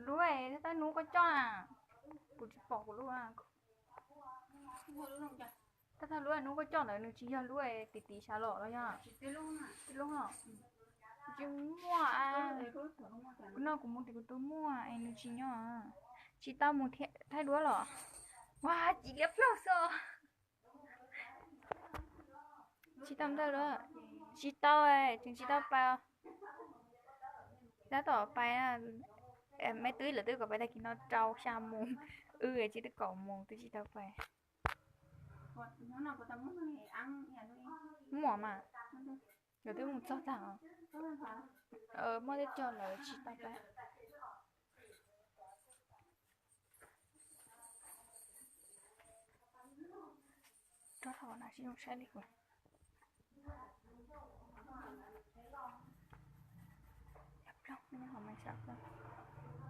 Lub tab hnub koj coj na, kuv tsis pom kuv lub. Tab tab lub hnub koj coj ntawd nws tsis yog lub tim tim xav los los yog? Tsis muaj. Kuv no kuv mus tim kuv tus muaj es nws tsis nyob. Tsis tau mus thaij duab los? Ua ci liab plaug xwb. Tsis tau ntawd lawm. Tsis tau, tseem tsis tau pais. Tab tom pais, me twb lawv twb kom pais tag kis no rau xya moos, wb tsis twb kaum moos twb tsis tau pais. Muaj mas, lawv twb mus txog tag. Muaj tej cog lawv tsis tau pais. Rov qab no tsis zoo saib li.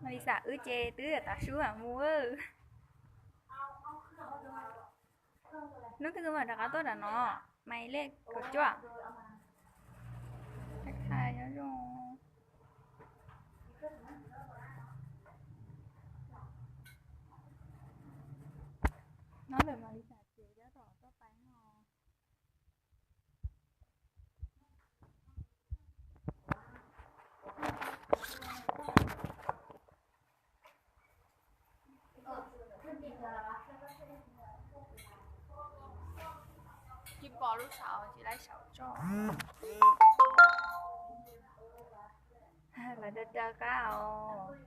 Mas li xav wb ces twb tav su mus. Hnub twg mam rov qab tuaj nram no, mas li kaum cuaj. Thaij nyob zoo. No lawm mas li xav ces tab tom tuaj pais no. Tsis pom lub saum, tsis laib saum tso. Lawv daws daws qab os.